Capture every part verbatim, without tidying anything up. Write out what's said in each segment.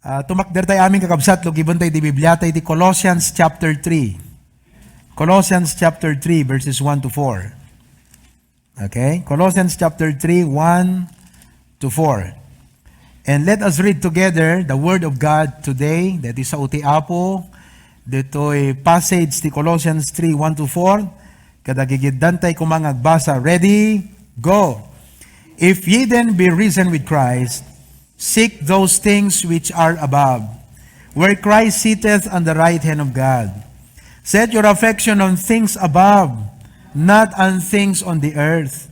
Ah, tumakder tayo amin, kakabsat, lugibentayo ti Biblia tayo ti Colossians chapter three. Colossians chapter three, verses one to four. Okay? Colossians chapter three, one to four. And let us read together the Word of God today. That is, sa uti Apo, ditoy passage ti Colossians three, one to four. Kada gigiddan tayo kumang agbasa. Ready? Go! If ye then be risen with Christ, seek those things which are above, where Christ sitteth on the right hand of God. Set your affection on things above, not on things on the earth.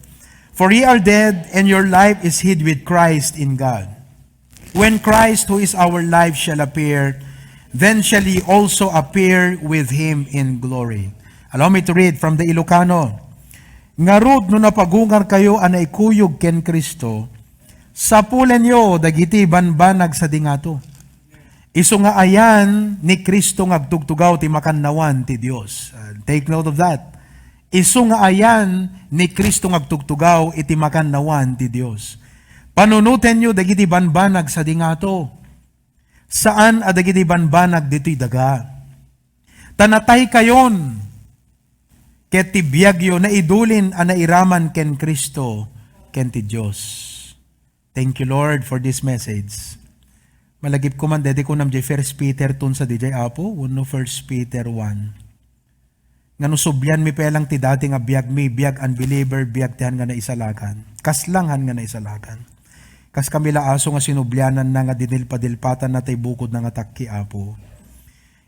For ye are dead, and your life is hid with Christ in God. When Christ, who is our life, shall appear, then shall ye also appear with him in glory. Allow me to read from the Ilocano. Ngarud, no napagungarkayo a naikuyog ken Cristo, sapulenyo dagiti banbanag sadi ngato. Isu nga ayan ni Cristo nga agtugtugaw ti makannawan ti Dios. Uh, take note of that. Isu nga ayan ni Cristo nga agtugtugaw iti makannawan ti Dios. Panunotenyo dagiti banbanag sadi ngato. Saan a dagiti banbanag ditoy daga. Ta nataykayon, ket ti biagyo naidulin a nairaman ken Cristo ken ti Dios. Thank you, Lord, for this message. Malagipko man, daydi kunam diay First Peter tun sadi diay, Apo, wenno First Peter one. Nga no sublianmi pay lang ti dati nga biagmi, biag unbeliever, biag ti han nga naisalakan. Kasla han nga naisalakan. Kas kami la aso nga sinubliananna nga dinilpadilpatanna tay bukodna nga takki, Apo.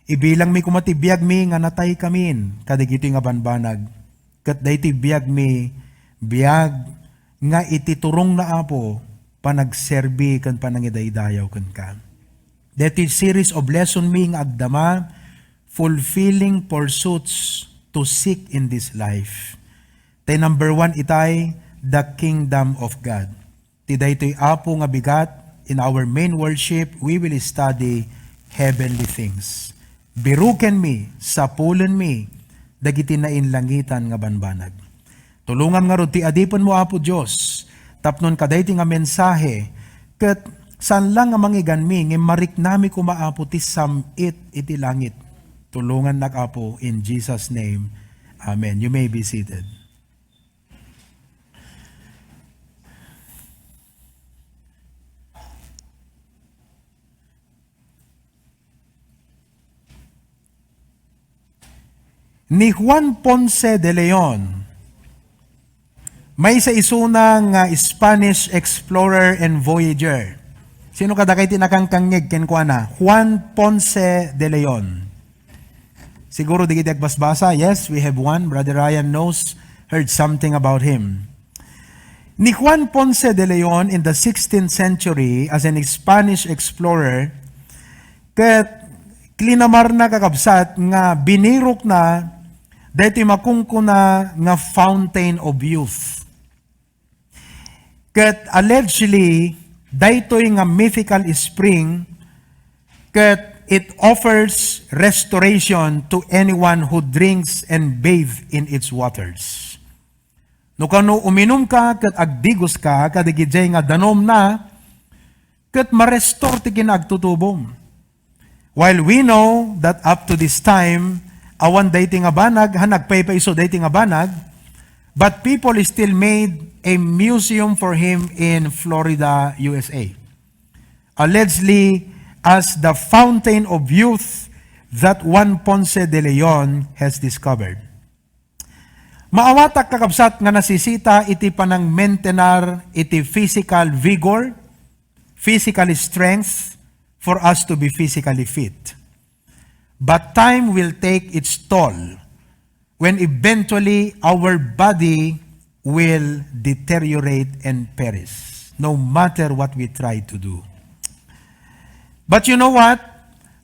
Ibilangmi koma ti biagmi nga nataykamin kadagitoy nga banbanag. Ket daytoy biagmi, biag nga iti turongna, Apo, panagserbi ken panangidaydayaw kenka. Daytoy series of lesson mi nga agdama, fulfilling pursuits to seek in this life. Tay number one itay, the kingdom of God. Ti daytoy, Apo, nga bigat, in our main worship, we will study heavenly things. Birukenmi, sapulenmi, dagiti nainlangitan nga banbanag. Tulongam ngarud ti adipenmo, Apo Dios, tapnon kadaytoy nga mensahe, ket saan lang nga mangiganmi, ngem mariknami koma, Apo, ti sam-it iti langit. Tulongannak, Apo, in Jesus' name. Amen. You may be seated. Ni Juan Ponce de Leon, maysa isuna nga Spanish explorer and voyager. Sino kadakay ti nakangkangngeg kenkuana? Juan Ponce de Leon. Siguro dagiti agbasbasa, yes, we have one. Brother Ryan knows, heard something about him. Ni Juan Ponce de Leon in the sixteenth century as an Spanish explorer, ket linamarna, kakabsat, nga binirokna daytoy makunkuna nga Fountain of Youth. Ket allegedly, daytoy nga mythical spring, ket it offers restoration to anyone who drinks and bathe in its waters. No kano uminumka ket agdigoska kadagiti nga danumna, ket ma-restore ti kinaagtutubom. While we know that up to this time, awan daytoy nga banag, han nagpaypaiso daytoy nga banag, but people still made a museum for him in Florida, U S A. Allegedly as the fountain of youth that Juan Ponce de Leon has discovered. Maawatak, kakabsat, nga nasisita iti panangmaintenar iti physical vigor, physical strength for us to be physically fit. But time will take its toll when eventually our body will deteriorate and perish, no matter what we try to do. But you know what?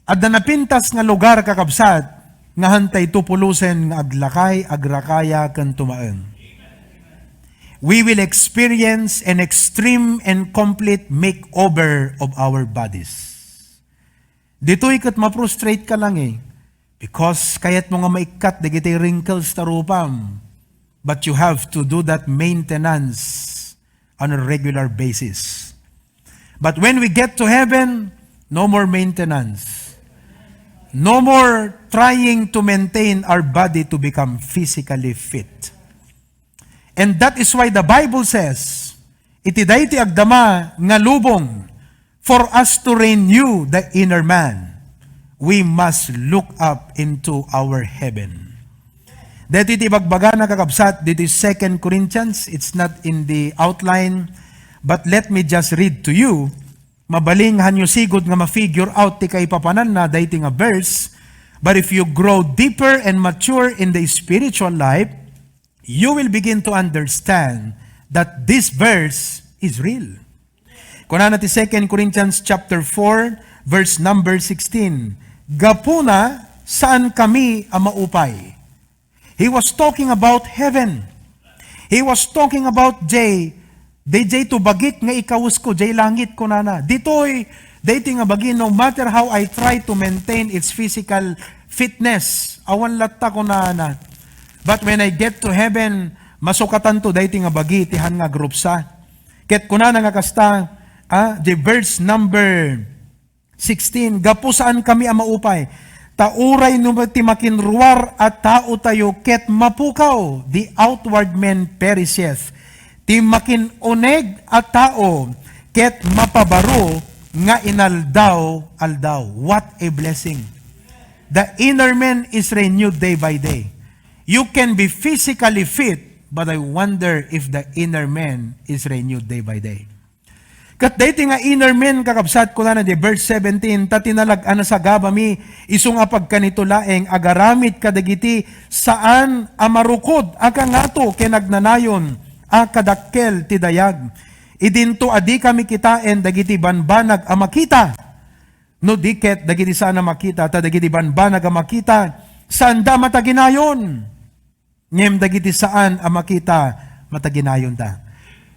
Adda napintas nga lugar, kakabsat, nga hantay tupulosen nga aglakay, agrakaya, ken tumaeng. We will experience an extreme and complete makeover of our bodies. Ditoy ket ma-frustrate ka lang eh. Because kayatmo nga maikkat dagiti wrinkles ta rupam. But you have to do that maintenance on a regular basis. But when we get to heaven, No more maintenance. No more trying to maintain our body to become physically fit. And that is why the Bible says, iti daytoy agdama nga lubong, for us to renew the inner man, we must look up into our heaven. Daytoy ti ibagbagana, kakabsat, ditoy Second Corinthians. It's not in the outline, but let me just read to you. Mabalin hanyo sigud nga ma-figure out ti kaipapananna daytoy nga verse, but if you grow deeper and mature in the spiritual life, you will begin to understand that this verse is real. Kunana ti Second Corinthians chapter four, verse number sixteen, "Gapuna, saan kami a maupay." He was talking about heaven. He was talking about jay, dayjay to bagik nga ikawesko, jay langit, kunana. Ditoy, daytoy nga bagi, no matter how I try to maintain its physical fitness, awan latta, kunana. But when I get to heaven, masukatanto daytoy nga bagi, ti han nga agrupsa. Ket kunana nga kasta, ah, the verse number sixteen, "Gapu saan kami a maupay, ta uray no ti makinruar a taotayo ket mapukaw, the outward man perisheth. Ti makinuneg a tao ket mapabaro nga inaldaw-aldaw." What a blessing. The inner man is renewed day by day. You can be physically fit, but I wonder if the inner man is renewed day by day. Ket daytoy nga inner man, kakabsat, kunana di verse seventeen, "Ta tinalag a nasagabami, isu nga pagkanito laeng, agaramid kadagiti saan a marukod a kangato ken agnanayon a kadakkel ti dayag. Idinto a dikami kitaen dagiti banbanag a makita." No di ket dagiti saan a makita, ta dagiti banbanag a makita, saanda a mataginayon. Ngem dagiti saan a makita, mataginayonda.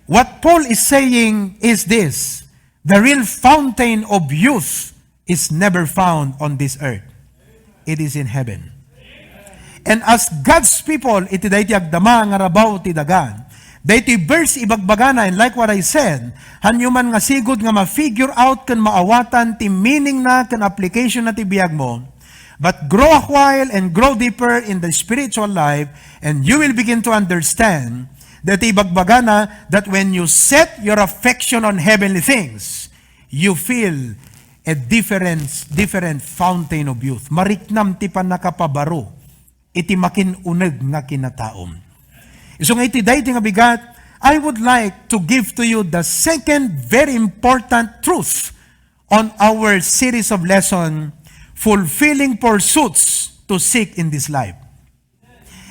What Paul is saying is this: the real fountain of youth is never found on this earth. It is in heaven. And as God's people, iti daytoy agdama nga rabaw ti daga, daytoy verse ibagbagana, and like what I said, hanyo man nga sigud nga ma-figure out ken maawatan ti meaning na ken application na ti biag mo, but grow a while and grow deeper in the spiritual life, and you will begin to understand that ibagbagana that when you set your affection on heavenly things, you feel a different, different fountain of youth. Mariknam ti pannakapabaro iti makin-uneg nga kinataom. Isu nga iti daytoy nga bigat, I would like to give to you the second very important truth on our series of lesson, fulfilling pursuits to seek in this life.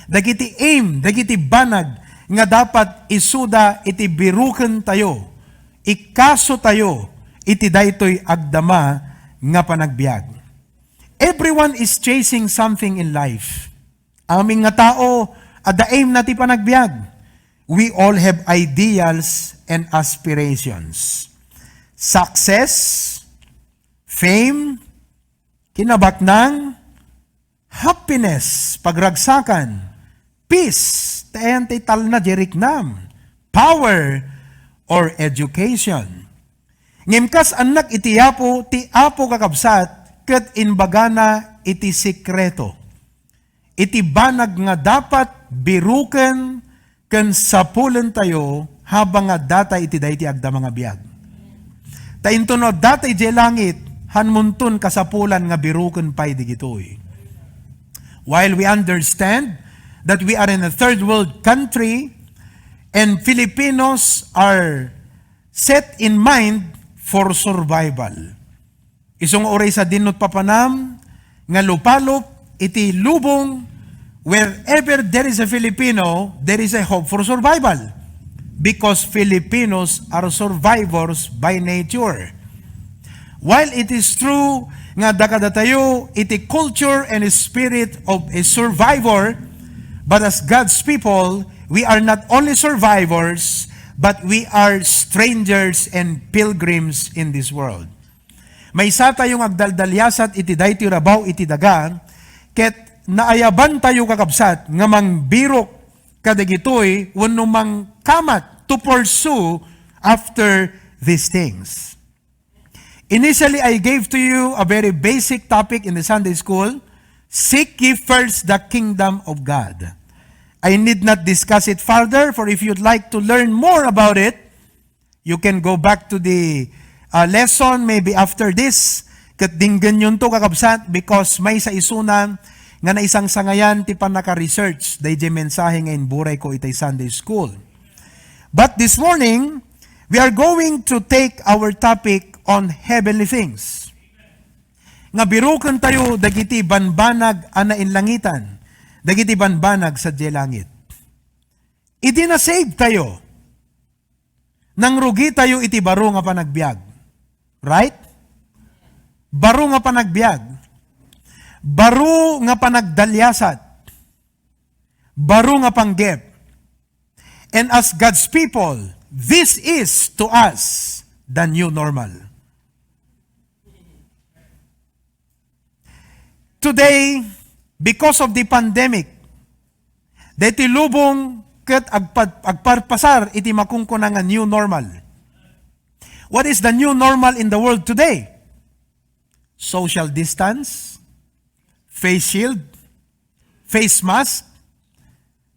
Dagiti aim, dagiti banag nga dapat isuda iti birukentayo, ikasotayo iti daytoy agdama nga panagbiag. Everyone is chasing something in life. Amin nga tao, adda aim na ti panagbiag. We all have ideals and aspirations. Success, fame, kinabaknang, happiness, pagragsakan, peace, ta ayan ti talna di riknam, power, or education. Ngem kas annak iti Apo, ti Apo, kakabsat, ket imbagana iti sekreto, iti banag nga dapat biruken ken sapulentayo habang addatay iti daytoy agdama nga biag. Ta inton no addatay idiay langit, hanmonton kasapulan nga biruken pay digitoy. While we understand that we are in a third world country and Filipinos are set in mind for survival. Isu nga uray sadinno ti papanam nga lupalop iti lubong, wherever there is a Filipino, there is a hope for survival. Because Filipinos are survivors by nature. While it is true nga adda kadatayo iti culture and spirit of a survivor, but as God's people, we are not only survivors, but we are strangers and pilgrims in this world. Maysatayo nga agdaldaliasat iti daytoy rabaw iti daga, ket naayabantayo, kakabsat, nga mangbirok kadagitoy wenno mangkamat to pursue after these things. Initially, I gave to you a very basic topic in the Sunday school. Seek ye first the kingdom of God. I need not discuss it further, for if you'd like to learn more about it, you can go back to the, uh, lesson maybe after this. Ket denggenyonto, kakabsat, because maysa isuna nga naisangsangayan ti pannaka-research daydiay mensahe nga imburayko itay Sunday school. But this morning, we are going to take our topic on heavenly things. Nga birukentayo dagiti banbanag a nainlangitan, dagiti banbanag sadiay langit. Idi nasave tayo, nangrugitayo iti baro nga panagbiag. Right? Baro nga panagbiag. Baro nga panagdaliasat. Baro nga panggep. And as God's people, this is to us the new normal. Today, because of the pandemic, daytoy lubong ket agpad-, agparpasar iti makunkuna nga new normal. What is the new normal in the world today? Social distance, face shield, face mask,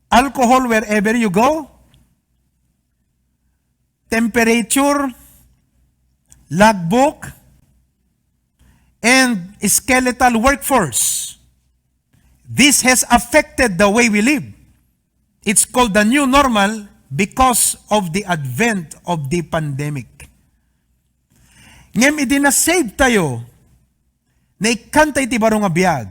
alcohol wherever you go, temperature, logbook, and skeletal workforce. This has affected the way we live. It's called the new normal because of the advent of the pandemic. Ngem idi nasave tayo, naikkanta iti baro nga biag,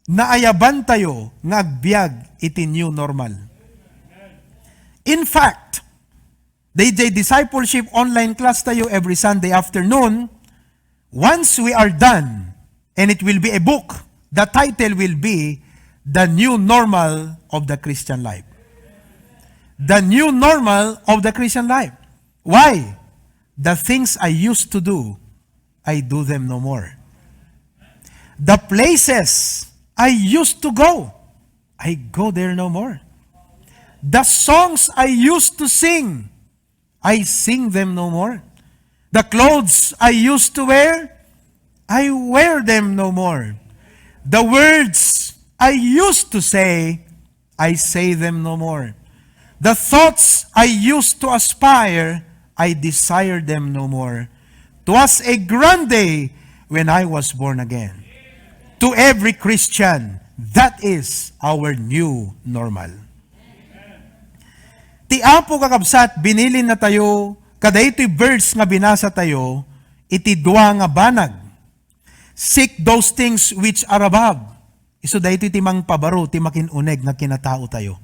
naayaban tayo nga agbiag iti new normal. In fact, daydiay discipleship online class tayo every Sunday afternoon, once we are done, and it will be a book, the title will be The New Normal of the Christian Life. The New Normal of the Christian Life. Why? The things I used to do, I do them no more. The places I used to go, I go there no more. The songs I used to sing, I sing them no more. The clothes I used to wear, I wear them no more. The words I used to say, I say them no more. The thoughts I used to aspire, I desire them no more. 'Twas a grand day when I was born again. To every Christian, that is our new normal. Ti Apo, kakabsat, binilinna tayo kadaytoy verse nga binasa tayo iti dua nga banag. Seek those things which are above. Isu daytoy ti mangpabaro ti makin-uneg nga kinatao tayo.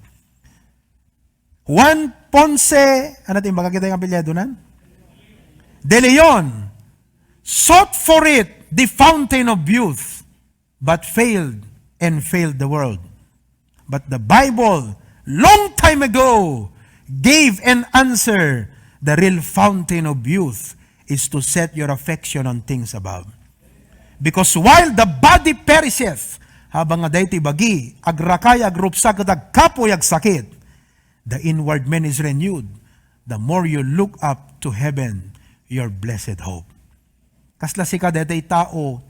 Juan Ponce, ano ti imbaga kita nga apelyidonan? De Leon, sought for it, the fountain of youth, but failed and failed the world. But the Bible, long time ago, gave an answer. The real fountain of youth is to set your affection on things above. Because while the body perisheth, habang nga daytoy bagi, agrakay, agrupsa, ket agkapuy, agsakit, the inward man is renewed. The more you look up to heaven, your blessed hope. Kasla sika daytoy tao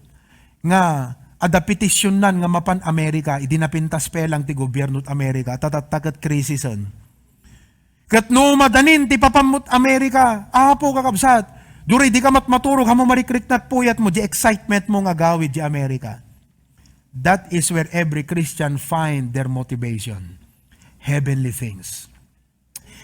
nga adda petitionnan nga mapan Amerika, idi napintas pay lang ti gobierno't Amerika, tatatta ket krisisen. Ket no madanin ti papammot Amerika, Apo, kakabsat, duri dika matmaturog, haan mo marikriknak puyatmo, di excitementmo nga agawid di Amerika. That is where every Christian find their motivation. Heavenly things.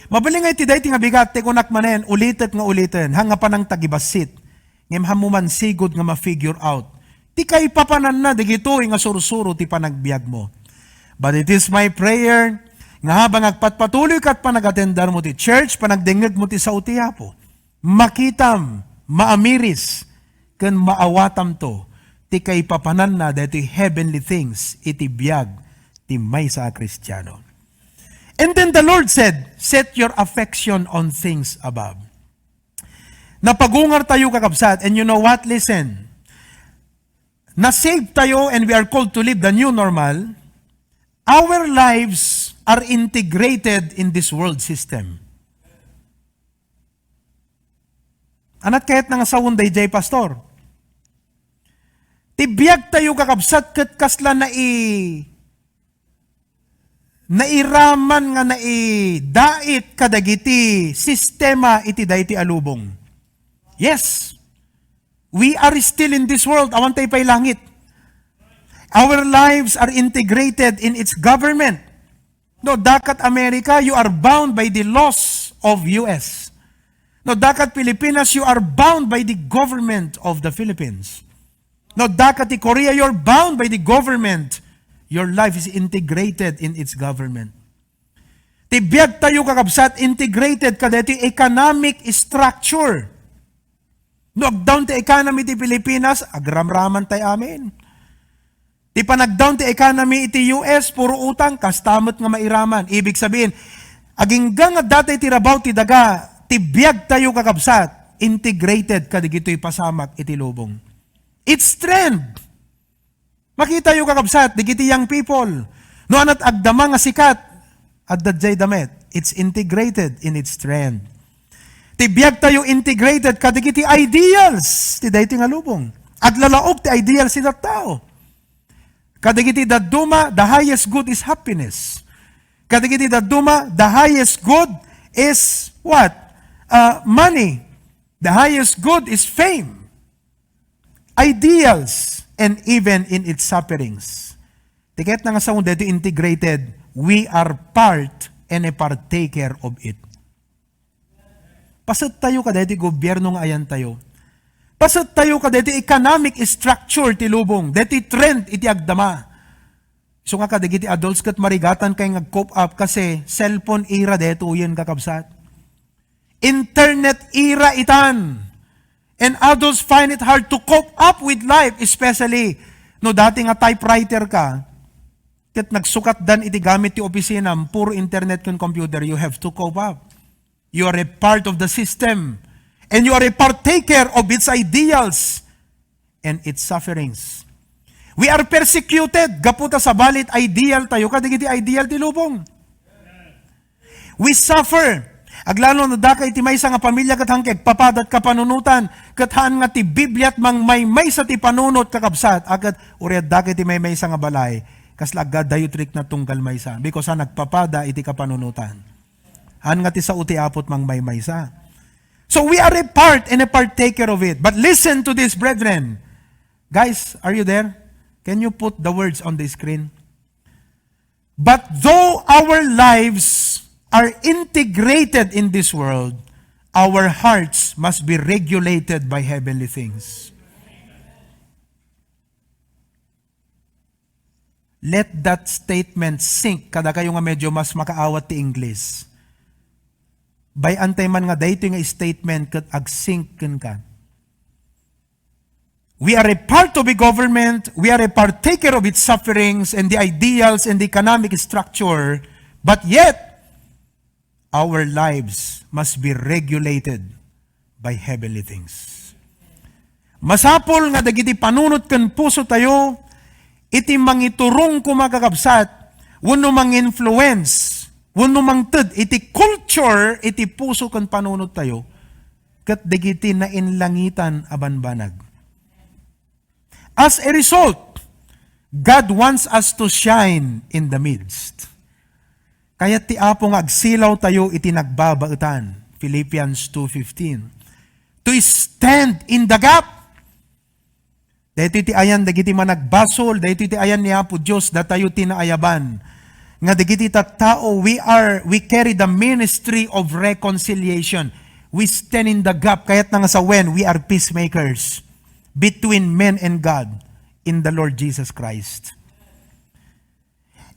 Mabalin nga iti daytoy nga bigat, ti kunak manen, ulitek nga uliten, haan nga panangtagibassit, ngem haan mo man sigud nga ma-figure out ti kaipapananna dagitoy nga sursuro ti panagbiagmo. But it is my prayer nga habang agpatpatuloy kat panagatendarmo ti church, panagdengngegmo ti sao ti Apo, makitam, maamiris, ken maawatamto ti kaipapananna daytoy heavenly things iti biag ti maysa a Kristiano. And then the Lord said, "Set your affection on things above." Napagungar tayo, kakabsat, and you know what? Listen. Na-save tayo and we are called to live the new normal. Our lives are integrated in this world system. Anat kayat nga sawen dayjay, Pastor? Ti biag tayo, kakabsat, ket kasla nai-, nairaman nga naidait kadagiti sistema iti daytoy a lubong. Yes, we are still in this world. Awan tayo pay langit. Our lives are integrated in its government. No, dakat America, you are bound by the laws of U S. No, dakat Pilipinas, you are bound by the government of the Philippines. No, dakat ti Korea, you're bound by the government. Your life is integrated in its government. Ti biag tayo, kakabsat, integrated kadaytoy economic structure. No, agdown ti economy ti Pilipinas, agramraman tay amin. Ti panagdown ti economy iti U S, puro utang, kasta met nga mairaman. Ibig sabihin, agingga nga dati ti rabaw ti daga, ti biag tayo, kakabsat, integrated kadigitoy pasamak iti lubong. It's trend. Makitayo, kakabsat, digiti young people. No, anat agdama nga sikat, adda jay damet. It's integrated in its trend. Ti biag tayo integrated kadigiti ideals ti daytoy nga lubong. Aglalaok ti ideals ti tattao. Kadagiti dadduma, the highest good is happiness. Kadagiti dadduma, the highest good is what? Uh, money. The highest good is fame. Ideals, and even in its sufferings. Ti kayatna nga sawen daytoy integrated, we are part and a partaker of it. Paset tayo kadaytoy gobierno nga ayan tayo. Paset tayo kadaytoy economic structure ti lubong, daytoy trend iti agdama. Isu nga kadagiti adults ket marigatan kay nga cope up kasi cellphone era daytoyen, kakabsat. Internet era itan. And adults find it hard to cope up with life, especially no dati nga typewriter ka, ket nagsukatdan iti gamit ti opisina, puro internet ken computer, you have to cope up. You are a part of the system, and you are a partaker of its ideals and its sufferings. We are persecuted gapu ta sabali ti ideal tayo kadagiti ideal ti lubong. We suffer. Aglalo no daka iti maysa nga pamilya ket hangke agpapada ti kapanunotan, ket haan nga ti Biblia ti mangmaymaysa ti panunot, kakabsat, a ket uray daka iti maymaysa nga balay, kasla agga-diutric na tunggal maysa, because a nagpapada iti kapanunotan. Haan nga ti sao ti Apo ti mangmaymaysa. So we are a part and a partaker of it. But listen to this, brethren. Guys, are you there? Can you put the words on the screen? But though our lives are integrated in this world, our hearts must be regulated by heavenly things. Let that statement sink. Kadakayo nga medyo mas makaawat ti English, bay-an tay man nga daytoy nga statement ket agsink kenka. We are a part of a government, we are a partaker of its sufferings and the ideals and the economic structure, but yet, our lives must be regulated by heavenly things. Masapul nga dagiti panunot ken puso tayo iti mangiturong koma, kakabsat, wenno manginfluence, wenno mangted iti culture iti puso ken panunot tayo, ket dagiti nainlangitan a banbanag. As a result, God wants us to shine in the midst. Kayat ti Apo nga agsilaw tayo iti nagbabaetan, Philippians two fifteen. To stand in the gap. Daytoy ti ayan dagiti managbasol, daytoy ti ayan ni Apo Dios, datayo ti naayaban. Nga dagiti tattao, we are, we carry the ministry of reconciliation. We stand in the gap. Kayatna nga sawen, we are peacemakers between men and God in the Lord Jesus Christ.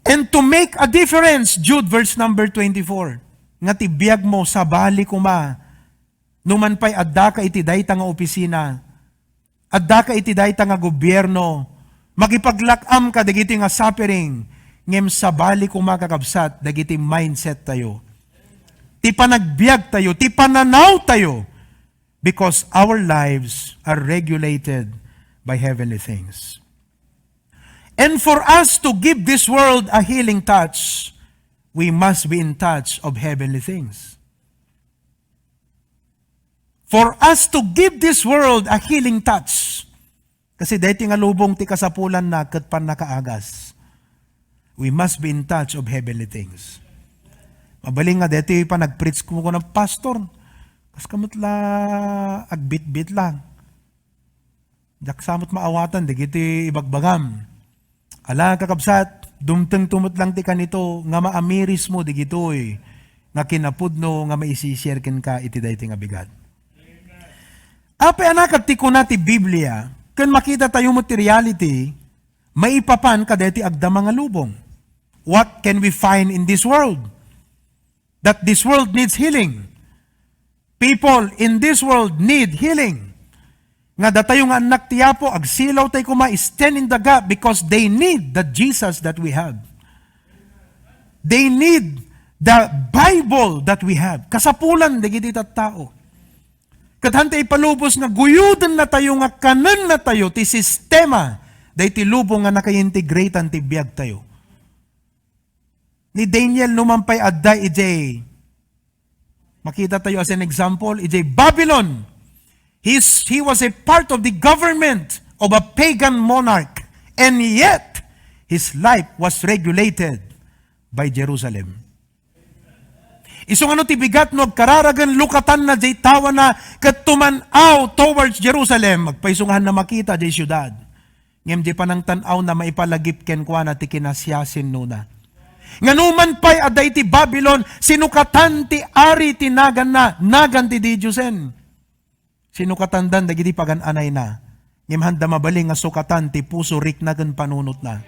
And to make a difference, Jude verse number twenty-four, nga ti biag mo, sabali koma, numan pay addaka iti dayta nga opisina, addaka iti dayta nga gobierno, makipaglak-am kadagiti nga suffering, ngem sabali koma, kakabsat, dagiti mindset tayo, ti panagbiag tayo, ti pananaw tayo, because our lives are regulated by heavenly things. And for us to give this world a healing touch, we must be in touch of heavenly things. for us to give this world a healing touch. Kasi daytoy nga lubong ti kasapulanna ket pannakaagas. We must be in touch of heavenly things. Mabalin nga daytoy panag-preach ko kuna, "Pastor, kas kamut la agbitbit lang." Diak sa met maawatan dagiti ibagbagam. Ala, kakabsat, dumtengto met lang ti kanito nga maamirismo dagitoy nga kinapudno nga maisishare kenka iti daytoy nga bigat. Apay a nakat ti kuna ti Biblia, ken makitatayo met ti reality, maipapan kadaytoy agdama nga lubong. What can we find in this world? That this world needs healing. People in this world need healing. Nga datayo nga annak ti Apo, agsilaw tayo kuma, stand in the gap because they need the Jesus that we have. They need the Bible that we have. Kasapulan dagiti tattao. Ket hanta ipalubos nga guyodennatayo nga kanennatayo ti sistema daytoy lubong nga nakaintegratean ti biagtayo. Ni Daniel, numan pay adda idiay, makita tayo as an example, idiay Babylon. He's, he was a part of the government of a pagan monarch, and yet his life was regulated by Jerusalem. Isu nga no ti bigat no agkararagen, lukatanna diay tawana ket tuman-aw towards Jerusalem, agpayso nga hanna makita diay siudad. Ngem diay panangtan-awna, maipalagip kenkuana ti kinasiasinnona. Nga numan pay adda iti Babylon, sinukatan ti ari ti naganna, nagan ti didiosen. Sinukatandan dagiti pagan-anayna. Ngem handa mabalin nga sukatan ti puso, rikna ken panunotna.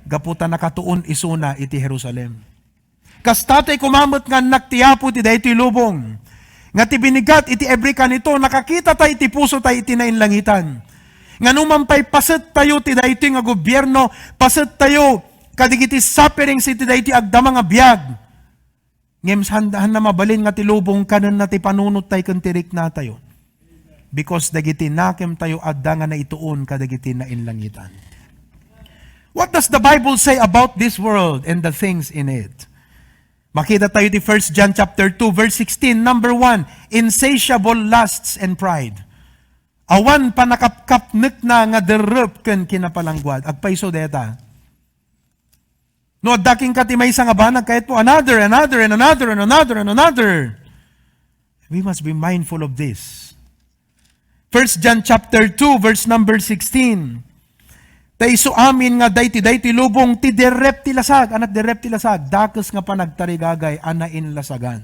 Gapu ta nakatuon isuna iti Jerusalem. Kasta tay kuma met nga annak ti Apo ti daytoy lubong. Nga ti binigat iti every kanito, nakakita tay iti puso tay iti nainlangitan. Nga numan pay paset tayo ti daytoy nga gobierno, paset tayo kadigiti sufferings iti daytoy agdama nga biag. Ngem saan, hanna mabalin nga ti lubong kanenna ti panunot tay ken ti rikna tayo. Because dagiti nakem tayo adda nga naituon kadagiti nainlangitan. What does the Bible say about this world and the things in it? Makita tayo ti First John chapter two, verse sixteen. Number one, insatiable lusts and pride. Awan panakapkapnekna nga derrep ken kinapalangguad. Agpayso deta. No adda kenka ti maysa nga banag, kayatmo another, another, and another, and another, and another. We must be mindful of this. First John chapter two, verse number sixteen. Ta isu amin nga daytoy, daytoy lubong ti derrep ti lasag. Ania ti derrep ti lasag? Dakes nga panagtarigagay a nainlasagan.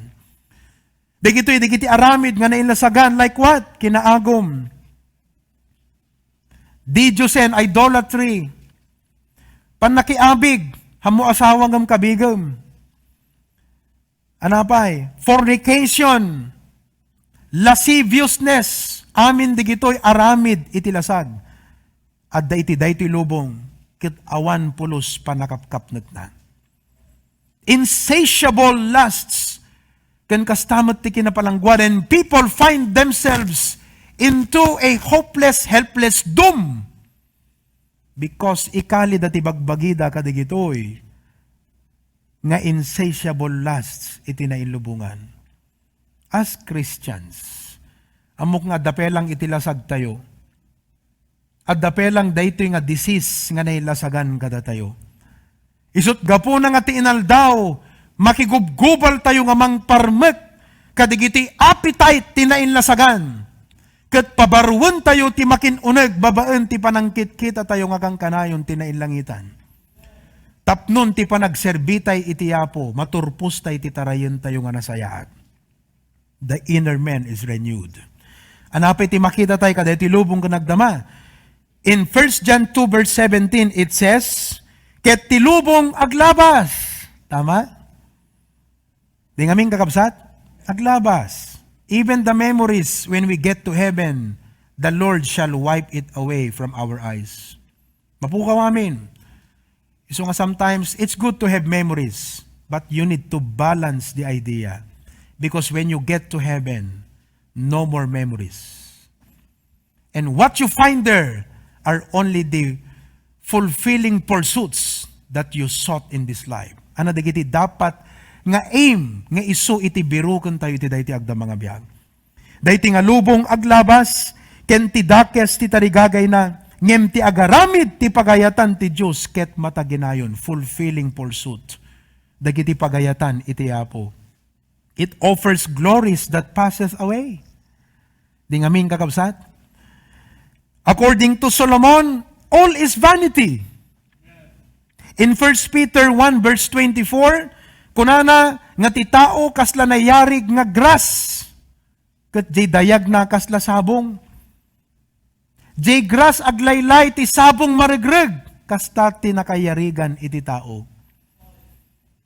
Dagitoy, dagiti aramid nga nainlasagan, like what? Kinaagum. Didiosen, idolatry. Pannakiabig, hammo asawa ngem kabigem. Ania pay? Fornication, lasciviousness, amin dagitoy aramid iti lasag. Adda iti daytoy lubong, ket awan pulos panakapkapnekna. Insatiable lusts, ken kasta met ti kinapalangguaden, people find themselves into a hopeless, helpless doom because ikalida ti bagbagida kadagitoy nga insatiable lusts iti nailubongan. As Christians, ammok nga adda pay lang iti lasagtayo. Adda pay lang daytoy nga disease nga nailasagan kadatayo. Isut' gapuna nga ti inaldaw, makigubgubaltayo nga mangparmek kadigiti appetite ti nainlasagan. Ket pabaruentayo ti makin-uneg babaen ti panangkitkitatayo nga kankanayon ti nainlangitan. Tapnon ti panagserbitay iti Apo, maturpostay ti tarayentayo nga nasayaat. The inner man is renewed. Ania pay ti makita tay kadaytoy lubong ken agdama? In First John two verse seventeen, it says, "Ket ti lubong aglabas." Tama? Di ngamin, kakabsat? Aglabas. Even the memories, when we get to heaven, the Lord shall wipe it away from our eyes. Mapukaw amin. Isu nga sometimes, it's good to have memories, but you need to balance the idea. Because when you get to heaven, no more memories. And what you find there are only the fulfilling pursuits that you sought in this life. Ania dagiti dapat nga aim nga isu iti birukentayo iti daytoy agdama nga biag? Daytoy nga lubong aglabas ken ti dakes ti tarigagayna, ngem ti agaramid ti pagayatan ti Dios ket mataginayon, fulfilling pursuit. Dagiti pagayatan iti Apo. It offers glories that passeth away. Di ngamin, kakabsat? According to Solomon, all is vanity. In First Peter one verse twenty-four, kunana nga ti tao kasla nayarig nga grass, ket diay dayagna kasla sabong. Diay grass aglaylay, ti sabong maregreg, kasta ti nakayarigan iti tao.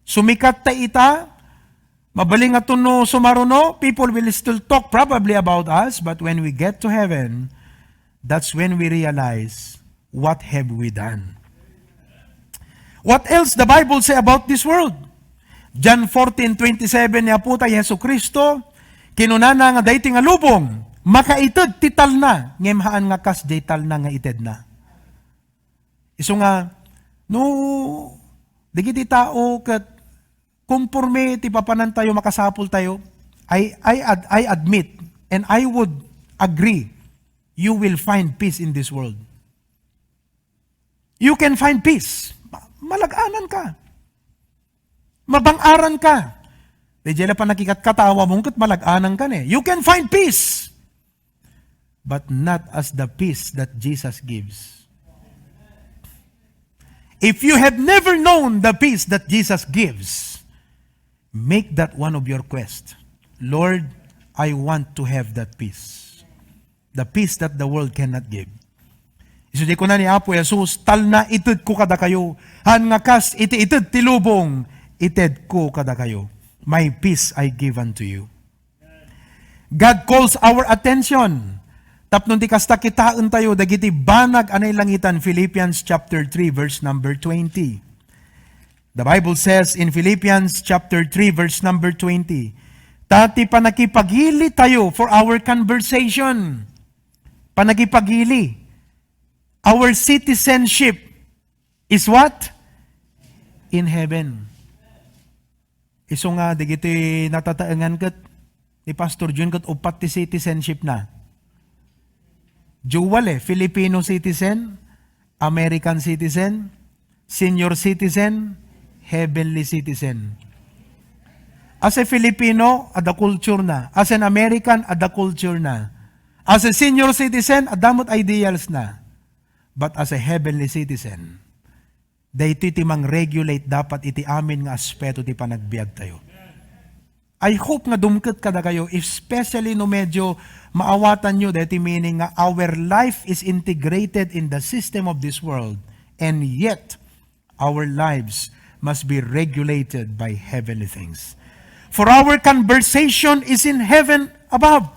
Sumikat ta ita, mabalin nga tuno sumaruno, people will still talk probably about us, but when we get to heaven, that's when we realize what have we done. What else the Bible say about this world? John fourteen twenty-seven, ni Apo tayo Jesu Cristo, kinunana nga daytoy nga lubong, makaited ti talna, ngem haan nga kas diay talna nga itedna. Isu nga, no, dagiti tao ket konforme ti papanan tayo, makasapul tayo, I, I, ad- I admit, and I would agree, you will find peace in this world. You can find peace. Ma- Malag-anan ka. Mabang-aran ka. Di jela pa nakikatkatawa mo, ket malag-anan ka ne. You can find peace. But not as the peace that Jesus gives. If you have never known the peace that Jesus gives, make that one of your quest. Lord, I want to have that peace. The peace that the world cannot give. Isu di kuna ni Apo Jesus, "Talna itedko kadakayo, han nga kas iti ited ti lubong, itedko kadakayo. My peace I give unto you." God calls our attention. Tapno ti kasta kitaen tayo dagiti banag a nailangitan, Philippians chapter three, verse number twenty. The Bible says in Philippians chapter three, verse number twenty, ta ti panakipagili tayo for our conversation. Panakipagili. Our citizenship is what? In heaven. Isu nga, dagiti natataengan ket ni Pastor Jun ket uppat ti citizenship na. Dual eh, Filipino citizen, American citizen, senior citizen, heavenly citizen. As a Filipino, adda culture na. As an American, adda culture na. As a senior citizen, adda met ideals na. But as a heavenly citizen, daytoy ti mang-regulate dapat iti amin nga aspeto ti panagbiag tayo. I hope nga dumket kadakayo, especially no medyo maawatan nyo daytoy meaning nga our life is integrated in the system of this world, and yet our lives must be regulated by heavenly things. For our conversation is in heaven above.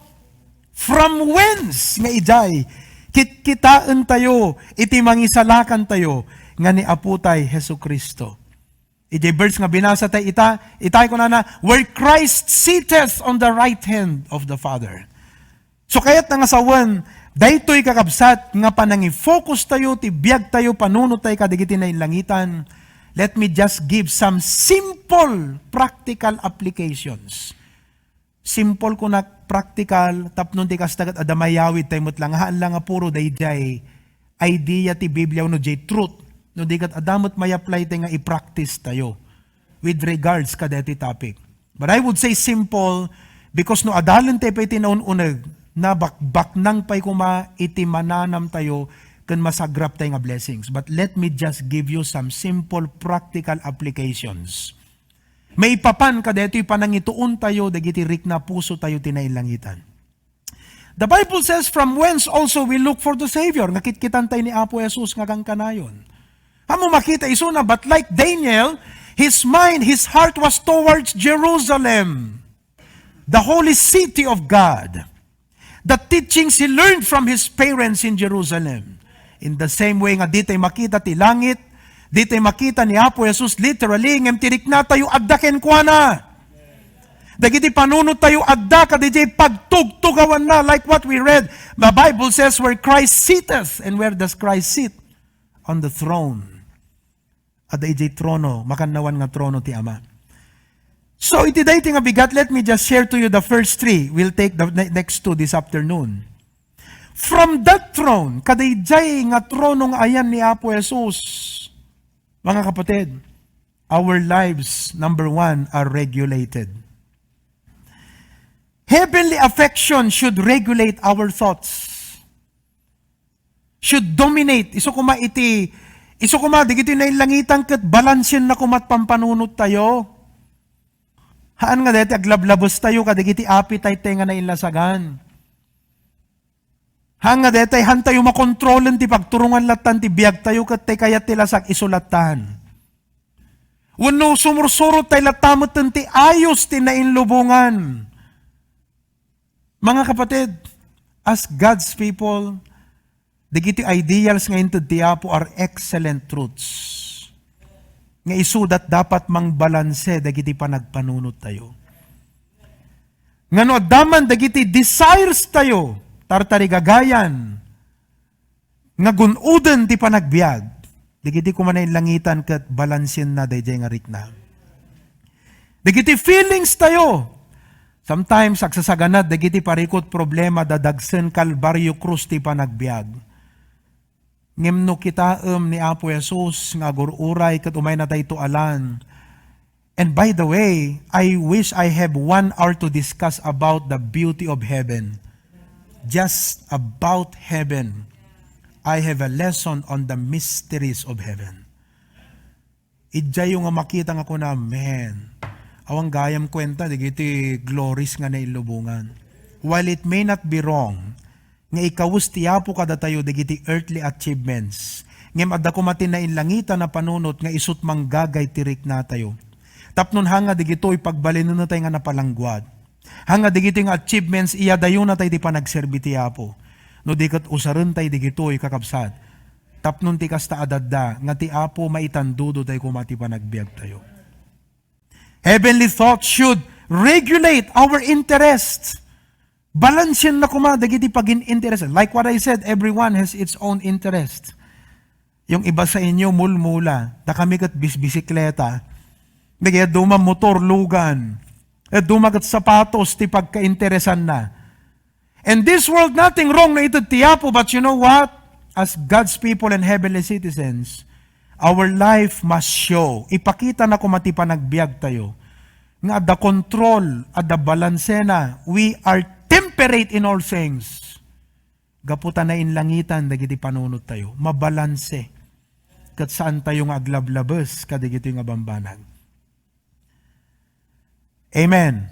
From whence nga idiay kitkitaen tayo iti mangisalakan tayo nga ni Apo tay Jesu-Cristo. Iti verse nga binasa tay ita, itay kunana, "Where Christ sitteth on the right hand of the Father." So, kayat nga sawen, daytoy kakabsat nga panangi-focus tayo, ti biag tayo, panunot tayo kadagiti nailangitan. Let me just give some simple practical applications. Simple kunak, practical, tapno ti kasta ket adda mayawid tayo met lang, haan lang nga puro daydiay idea ti Biblia wenno diay truth. No di ket adda met may-apply tayo nga i-practice tayo with regards kadaytoy topic. But I would say simple because no adalen tayo pay ti naun-uneg, nabakbaknang pay koma iti mananam tayo ken masagrap tayo nga blessings. But let me just give you some simple practical applications. Maipapan kadaytoy panangituon tayo dagiti rikna puso tayo ti nailangitan. The Bible says, "From whence also we look for the Savior." Nakitkitan tayo ni Apo Jesus nga kankanayon. Amo makita isuna, but like Daniel, his mind, his heart was towards Jerusalem, the holy city of God. The teachings he learned from his parents in Jerusalem. In the same way nga di tayo makita ti langit, di tayo makita ni Apo Jesus literally, ngem ti rikna tayo adda kenkuana. Dagiti panunot tayo adda kadaydiay pagtugtugawanna, like what we read. The Bible says, "Where Christ sitteth." And where does Christ sit? On the throne. Adda idiay trono, makannawan nga trono ti Ama. So, iti daytoy nga bigat, let me just share to you the first three. We'll take the ne-, next two this afternoon. From that throne, kadaydiay nga trono nga ayan ni Apo Jesus, mga kapatid, our lives, number one, are regulated. Heavenly affection should regulate our thoughts. Should dominate. Isu koma iti, isu koma, dagiti nainlangitan ket balansienna koma ti pampanunot tayo. Haan nga daytoy aglablabes tayo kadagiti appetite tayo nga nainlasagan. Haan nga daytoy, haan tayo makontrolen ti pagturongan lattan ti biag tayo ket ti kayat ti lasag isu lattan. Wenno sumursurot tayo latta met ti ayos ti nainlubongan. Mga kapatid, as God's people, dagiti ideals nga inted ti Apo are excellent truths nga isuda ti dapat mangbalanse dagiti panagpanunot tayo. Nga no adda man dagiti desires tayo, tartarigagayan, nga gun-oden ti panagbiag, dagiti koma nainlangitan ket balansienna daydiay nga rikna. Dagiti feelings tayo, sometimes agsasaganad dagiti parikut problema dadagsen Kalbario Krus ti panagbiag. Ngem no kitaem ni Apo Jesus nga agur-uray ket umaynatayto a lan, and by the way, I wish I have one hour to discuss about the beauty of heaven. Just about heaven. I have a lesson on the mysteries of heaven. Idiayo nga makita nga kuna, "Man, awan gayam kuenta dagiti glories nga nailubongan." While it may not be wrong, nga ikawes ti Apo kadatayo dagiti earthly achievements. Ngem adda koma ti nainlangitan a panunot nga isut' manggagay ti riknatayo. Tapno haan nga dagitoy pagbalinennatay nga napalangguad. Haan nga dagitoy nga achievements, iyadayonatay ti panagserbi ti Apo. No di ket usarentay dagitoy, kakabsat. Tapno ti kasta a dadda, nga ti Apo maitandudotay koma ti panagbiagtayo. Heavenly thoughts should regulate our interests. Balansienna koma dagiti pagin-interest. Like what I said, everyone has its own interest. Yung iba sa inyo, mulmula. Dakami ket bisbisikleta. Dagiti adu man motor, lugan. Adu man ket sapatos ti pagkainteresanna. In this world, nothing wrong no ited ti Apo, but you know what? As God's people and heavenly citizens, our life must show. Ipakita na koma ti panagbiag tayo nga adda control, adda balansena. We are temperate in all things. Gapu ta nainlangitan dagiti panunot tayo. Mabalanse. Ket saan tayo nga aglablabes kadagitoy nga bambanag. Amen.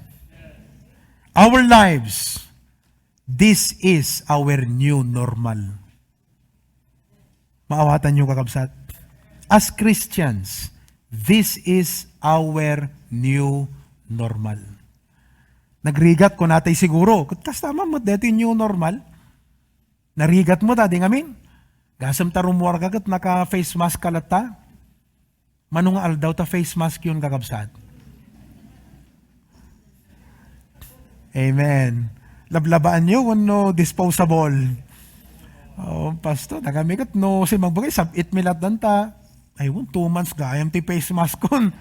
Our lives, this is our new normal. Maawatanyo, kakabsat? As Christians, this is our new normal. Nagrigat, kunatay siguro. Ket kasta man met daytoy new normal. Narigat met, adi ngamin. Gasem ta rummuarka ket naka-face mask ka latta. Mano nga aldaw ta face mask yun, kakabsat? Amen. Lablabaanyo wenno disposable? Oh, Pastor, dakami ket no simmang bagay, sab-it mi lattan ta. Ay, won, two months gayam ti face mask kon.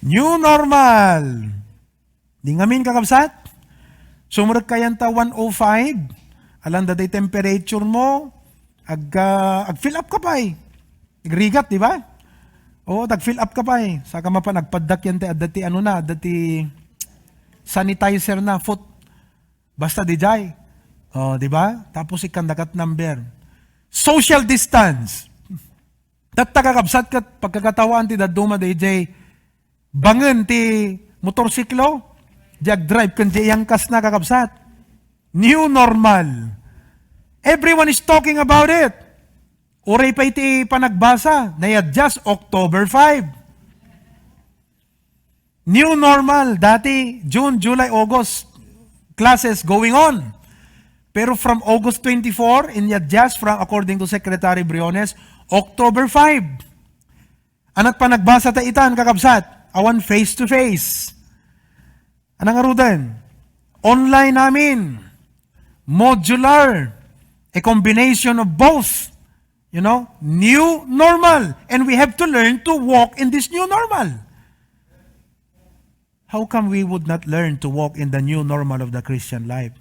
New normal. Di ngamin, kakabsat? Sumrek kayan ta one oh five. Alangan daytoy temperature mo, ag, ah, ag-fill up ka pay. Agrigat, di ba? Oo, tag-fill up ka pay. Saka mapan agpaddak yan ti, adda ti ano na, adda ti sanitizer na, foot. Basta didiay. Oh, di ba? Tapos ikkan dakat number. Social distance. Tatta, kakabsat, ket pagkakatawaan ti dadduma daydiay bangen ti motorsiklo, diay agdrive ken diay iyangkasna, kakabsat. New normal. Everyone is talking about it. Uray pay ti panagbasa, na-adjust October five. New normal, dati June, July, August, classes going on. Pero from August twenty-four, in-adjust from, according to Secretary Briones, October five. Ania ti panagbasa ta itan, kakabsat? Awan face to face. Ania ngaruden? Online amin. Modular. A combination of both. You know, new normal. And we have to learn to walk in this new normal. How come we would not learn to walk in the new normal of the Christian life?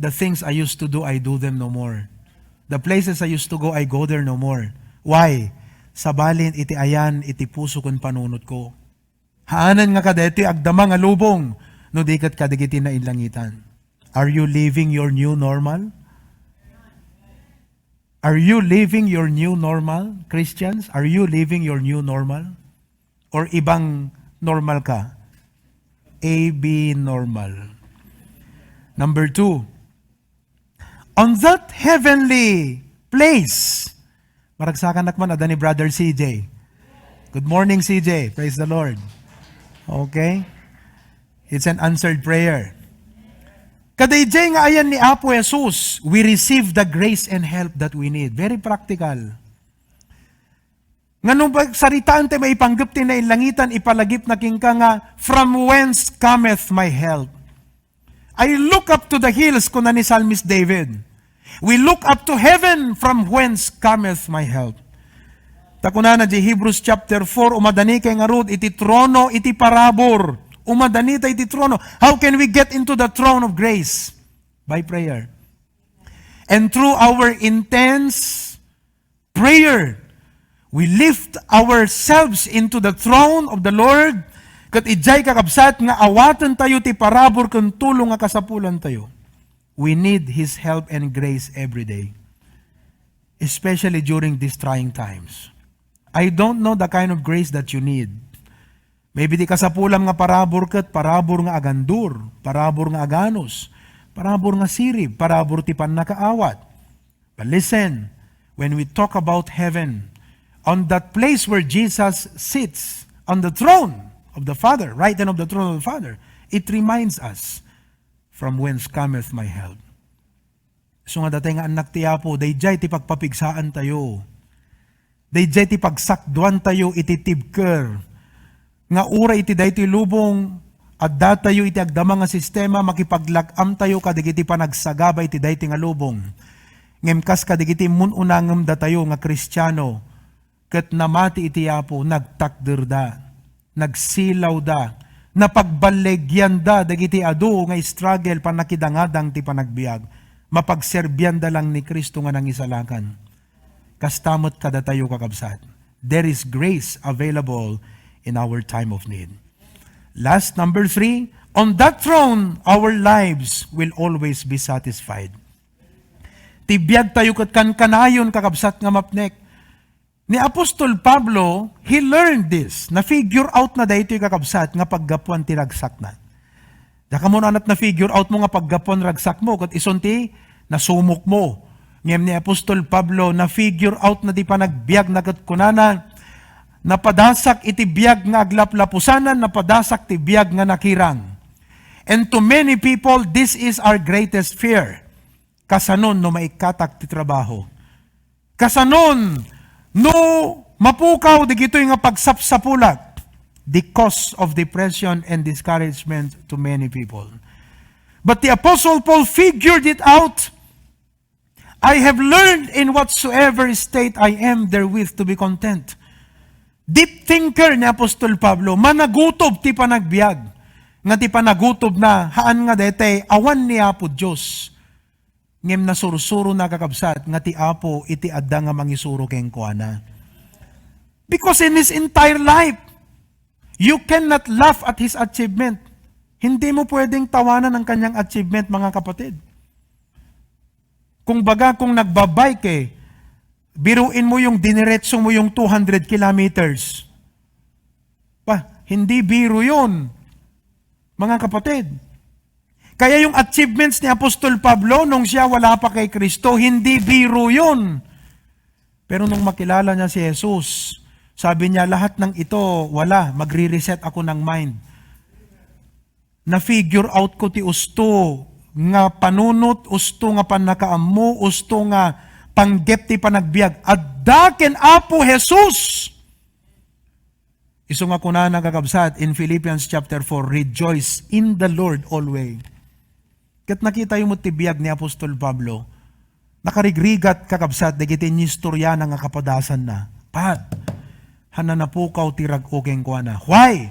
The things I used to do, I do them no more. The places I used to go, I go there no more. Why? Sabalin iti ayan iti puso ken panunotko. Haanen nga kadaytoy agdama nga lubong no di ket kadagiti nainlangitan. Are you living your new normal? Are you living your new normal, Christians? Are you living your new normal? Or ibang normal ka? A B normal. Number two, on that heavenly place, maragsakan man, adda ni Brother C J. Good morning, C J. Praise the Lord. Okay? It's an answered prayer. Kadaydiay nga ayan ni Apo Jesus, we receive the grace and help that we need. Very practical. Nga no ba, saritaan ti maipanggep ti nainlangitan, ipalagipna kenka nga, "From whence cometh my help?" "I look up to the hills," kuna ni Psalmist David. We look up to heaven, "From whence cometh my help?" Ta kunana di Hebrews chapter four, umadani kay ngarud iti trono iti parabur. Umadani ta iti trono. How can we get into the throne of grace? By prayer. And through our intense prayer, we lift ourselves into the throne of the Lord. Ket idiay, kakabsat, nga awaten tayo ti parabur ken tulong nga kasapulan tayo. We need His help and grace every day, especially during these trying times. I don't know the kind of grace that you need. Maybe ti kasapulam nga parabur ket parabur nga agandur, parabur nga aganus, parabur nga sirib, parabur ti pannakaawat. But listen, when we talk about heaven, on that place where Jesus sits on the throne of the Father, right hand of the throne of the Father, it reminds us, "From whence cometh my help?" Isu nga datay nga annak ti Apo, daydiay ti pagpapigsaan tayo. Daydiay ti pagsakduan tayo iti tibker. Nga uray iti daytoy lubong, adda tayo iti agdama nga sistema, makipaglag-am tayo kadagiti panagsagaba iti daytoy nga lubong. Ngem kas kadagiti immun-unangem datayo nga Kristiano, ket namati iti Apo, nagtakderda, nagsilawda, napagballegianda dagiti adu nga struggle, pannakidangadang ti panagbiag. Mapagserbianda lang ni Cristo nga nangisalakan. Kasta met kadatayo, kakabsat. There is grace available in our time of need. Last, number three, on that throne, our lives will always be satisfied. Ti biag tayo ket kankanayon, kakabsat nga mapnek. Ni Apostol Pablo, he learned this. Na-figure out na daytoy, kakabsat, nga paggapuan ti ragsakna. Diak ammo no ania ti na-figure out mo nga paggapuan ragsak mo, ket isun ti nasumok mo. Ngem ni Apostol Pablo, na-figure out na ti panagbiagna ket kunana, "Napadasak iti biag nga aglaplapusanan, napadasak ti biag nga nakirang." And to many people, this is our greatest fear. Kasanon no maikkatak ti trabaho? Kasanon no mapukaw dagitoy nga pagsapsapulak? The cause of depression and discouragement to many people. But the Apostle Paul figured it out. "I have learned in whatsoever state I am therewith to be content." Deep thinker ni Apostol Pablo, managutob ti panagbiag. Nga ti panagutobna, haan nga daytay awan ni Apo Dios. Ngem nasursurona, kakabsat, nga ti Apo iti adda nga mangisuro kenkuana. Because in his entire life, you cannot laugh at his achievement. Hindi mo pwedeng tawanan ang kanyang achievement, mga kapatid. Kung baga, kung nagbabike, eh, biruin mo yung diniretso mo yung two hundred kilometers. Pa, hindi biro yun, mga kapatid. Kaya yung achievements ni Apostol Pablo nung siya wala pa kay Kristo, hindi biro yun. Pero nung makilala niya si Jesus, sabi niya, "Lahat ng ito, wala. Magre-reset ako ng mind." Na-figure out ko ti usto nga panunot, usto nga pannakaammo, usto nga panggep ti panagbiag. Adda ken Apo Jesus. Isu nga kunana, kakabsat, in Philippians chapter four, "Rejoice in the Lord always." Ket nakitayo met ti biag ni Apostol Pablo. Nakarigrigat, kakabsat, dagiti inistoriana nga kapadasanna. Pat, haan a napukaw ti rag-o kenkuana. Why?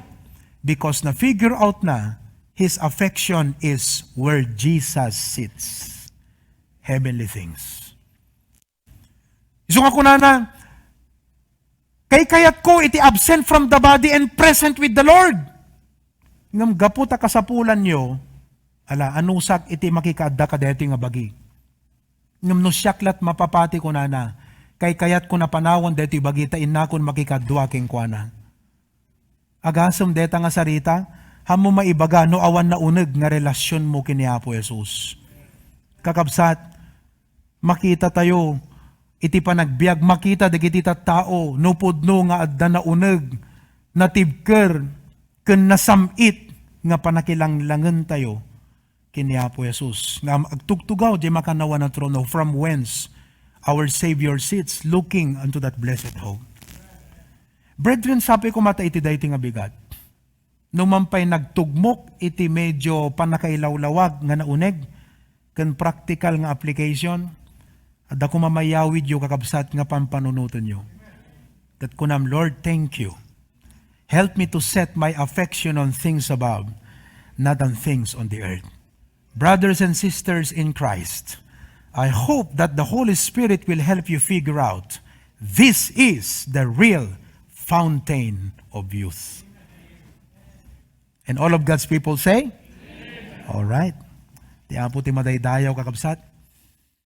because na-figure out na his affection is where Jesus sits. Heavenly things. Isu nga kunana, "Kaykayatko iti absent from the body and present with the Lord." Ngem gapu ta kasapulanyo, ala, anusak iti makikaadda kadaytoy nga bagi. Ngem no siak lat mapapati, kunana, kaykayatko napanawan daytoy bagi ta innakon makikaadua kenkuana. Agasem dayta nga sarita, haanmo maibaga no awan nauneg nga relasionmo ken ni Apo Jesus. Kakabsat, makita tayo iti panagbiag, makita dagiti tattao no pudno nga adda nauneg, natibker, ken nasam-it nga pannakilanglangen tayo ken ni Apo Jesus, nga agtugtugaw diay makannawan a trono, from whence our Savior sits, looking unto that blessed hope. Brethren, sapay koma ta iti daytoy nga bigat. No man pay nagtugmok iti medyo pannakailawlawag nga nauneg ken praktikal nga application, adda koma mayawidyo, kakabsat, nga pampanunotenyo. Ket kunam, "Lord, thank you. Help me to set my affection on things above, not on things on the earth." Brothers and sisters in Christ, I hope that the Holy Spirit will help you figure out this is the real fountain of youth. And all of God's people say, "All right." Ti Apo ti madaydayaw, kakabsat.